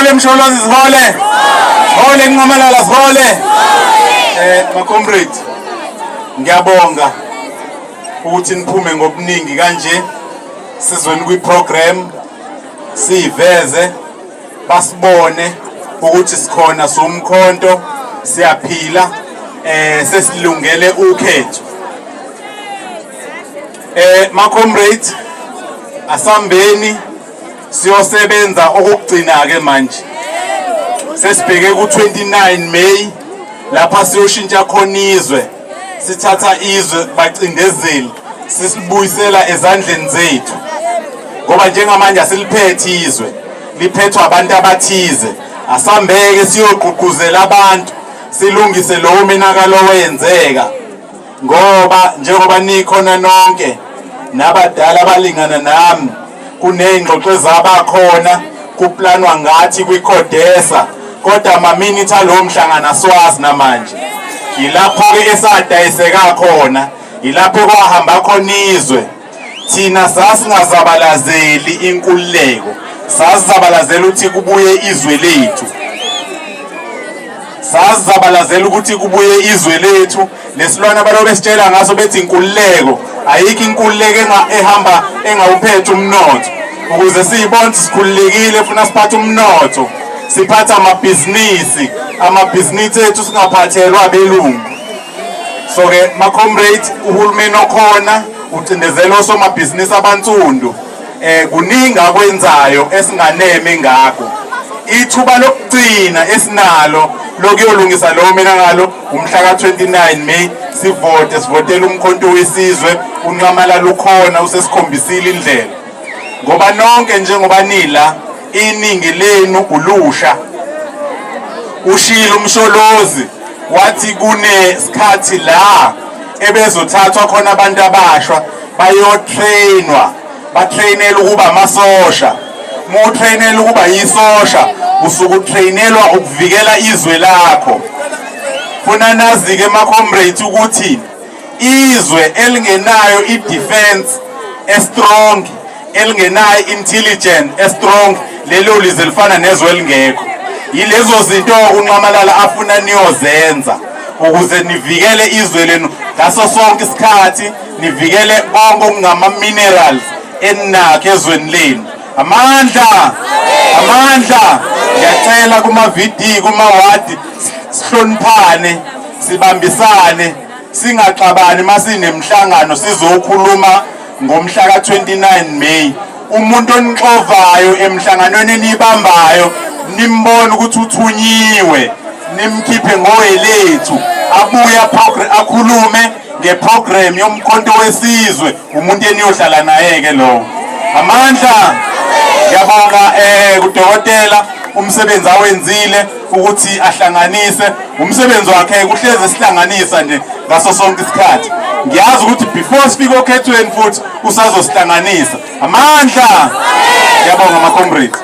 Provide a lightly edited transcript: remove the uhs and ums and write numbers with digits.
Sihole Msholozi, sihole. Sihole Nxamalala, sihole. Ma comrade, ngiyabonga ukuthi niphume ngobuningi kanje sizweni kwi-program siyiveze basibone ukuthi sikhona siwumkhonto, siyaphila, sesilungele ukhetho. Ma comrade, asambeni siyosebenza okugcina ke manje. Sesibheke ku-29 May lapha siyoshintsha khona izwe, sithatha izwe bacindezeli sisibuyisela ezandleni zethu, ngoba njengamanje asiliphethe izwe, liphethwe abantu abathize. Asambeke siyogqugquzela abantu, silungise lowo menakalo owenzeka, ngoba njengoba nikhona nonke nabadala abalingana nami, kuney'ngxoxo ezabakhona kuplanwa ngathi kwiCODESA, kodwa amaminithi alowo mhlangano asiwazi namanje. Yilapho-ke esadayiseka khona, yilapho kwahamba khona izwe. Thina sasingazabalazeli inkululeko, sasizabalazela ukuthi kubuye izwe lethu, sasizabalazela ukuthi kubuye izwe lethu. Lesilwane abalobe besitshela ngaso bethi inkululeko, ayikho inkululeko ehamba engawuphethe umnotho. Ukuze siyibone sikhululekile funa siphathe umnotho, siphathe amabhizinisi, amabhizinisi ethu singaphathelwa abelungu. So ke ma comrade, uhulumeni okhona ucindezela osomabhizinisi abansundu, kuningi akwenzayo esinganeme ngakho. Ithuba lokugcina esinalo lokuyolungisa lowo menakalo umhla ka-29 May, sivote, sivotele umkhonto wesizwe. UNxamalala ukhona, usesikhombisile indlela, ngoba nonke njengoba nila iningi lenu ulusha. Ushilo uMsholozi wathi kunesikhathi la ebezothathwa khona abantu abashwa bayotrainwa, batrainela ukuba amasosha. Uma utrainela ukuba yisosha, usuke utrainelwa ukuvikela izwe lakho. Funa nazi-ke ma-comrades ukuthi izwe elingenayo i-defense estrong, elingenayo intelligence estrong, lelo lizwe lifana nezwe elingekho. Yilezo zinto uNxamalala afuna niyozenza ukuze nivikele izwe lenu ngaso sonke isikhathi, nivikele konke okungama-minerals eninakho ezweni lenu. Amandla, amandla! Ngiyacela kuma-VD, kuma-ward, sihloniphane, sibambisane, singaxabani masinemhlangano sizokhuluma ngomhla ka-29 May. Umuntu onixovayo emhlanganweni eniyibambayo, nimbone ukuthi uthunyiwe, nimkhiphe ngowelethu, abuye akhulume ngeprogram yomkhonto wesizwe, umuntu eniyohlala naye-ke lowo. Amandla! Ngiyabonga kudokotela umsebenzi awenzile ukuthi ahlanganise umsebenzi wakhe, kuhleze sihlanganisa nje ngaso sonke isikhathi. Ngiyazi ukuthi before sifike okhethweni futhi usazosihlanganisa. Amandla! Ngiyabonga ma-comrades.